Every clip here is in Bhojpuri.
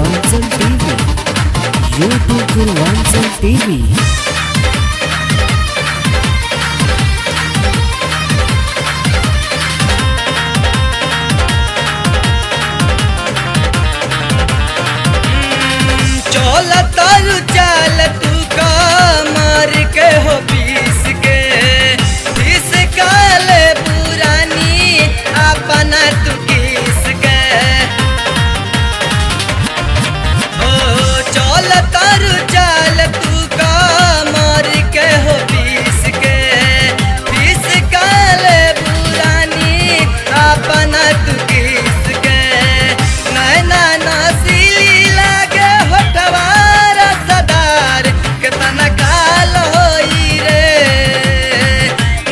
Purvanchal TV, YouTube Purvanchal TV. चल तारू चाल तू का मार के हो पीस के पीस काले पुरानी अपना तू किस के। ओ चल तारू चाल तू का मार के हो पीस के पीस काले पुरानी अपना तू किस के। नैना नासिली लागे होठवा रसदार केतना काल होई रे।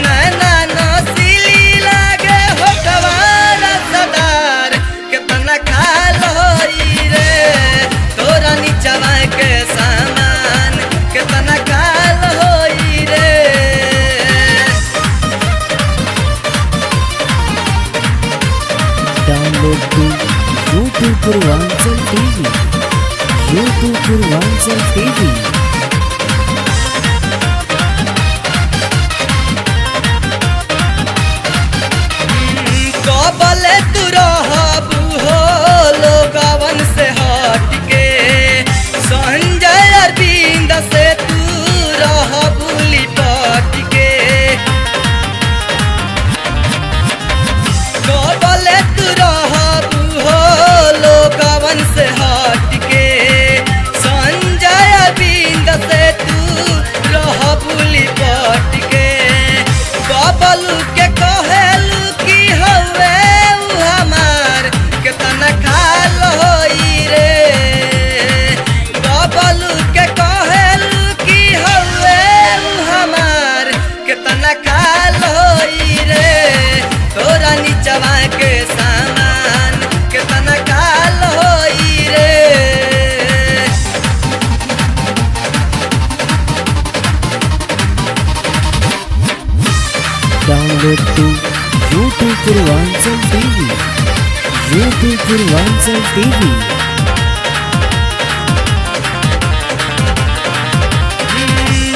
नैना नासिली लागे होठवा रसदार केतना काल होई रे। तोरा नीचवा के सामान केतना काल होई रे। Download to YouTube Purvanchal TV, YouTube Purvanchal TV. कबले तू रहबू हो लोगवन से हट के, संजय अरविंद से तू रहबू लिपट के। कबले तू रहबू हो लोगवन से हट के, संजय अरविंद से तू रहबू लिपट के। बबलू के कहेलू की हवे उ हमार केतना खाल होई रे। बबलू के कहेलू की हवे उ हमार केतना खाल होई रे। तोरा नीचवा के सामान केतना खाल होई रे। Download to YouTube Purvanchal TV, YouTube Purvanchal TV.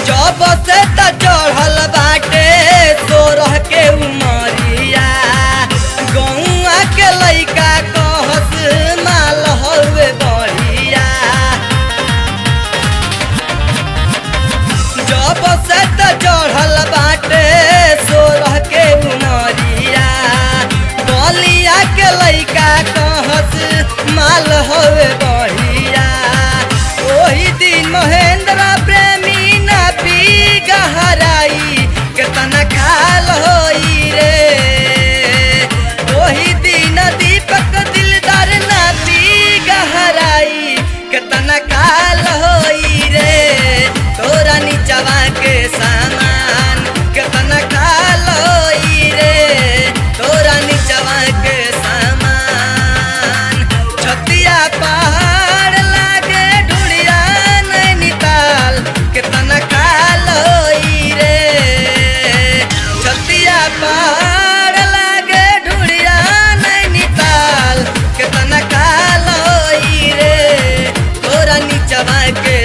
जब से त चढ़ल बाटे तोरह के उमरिया, गौआ के लइका कहस माल हवे बढ़िया। जब से त चढ़ल बाटे सोरह के उमरिया, बलिया के लइका कहस माल हवे बढ़िया। ओही दिन महेंद्र प्रेमी ना पी गहराई केतना खाल होई रे। ओही दिन दीपक दिलदार ना पी गहराई केतना खाल होई रे। तोरा नीचवा के सामान केतना खाल होई रे। तोरा नीचवा के सामान छतिया पहाड़ लागे ढुड़िया नैनीताल केतना खाल होई रे। छतिया पहाड़ लागे ढुड़िया नैनीताल केतना खाल होई रे। तोरा नीचवा के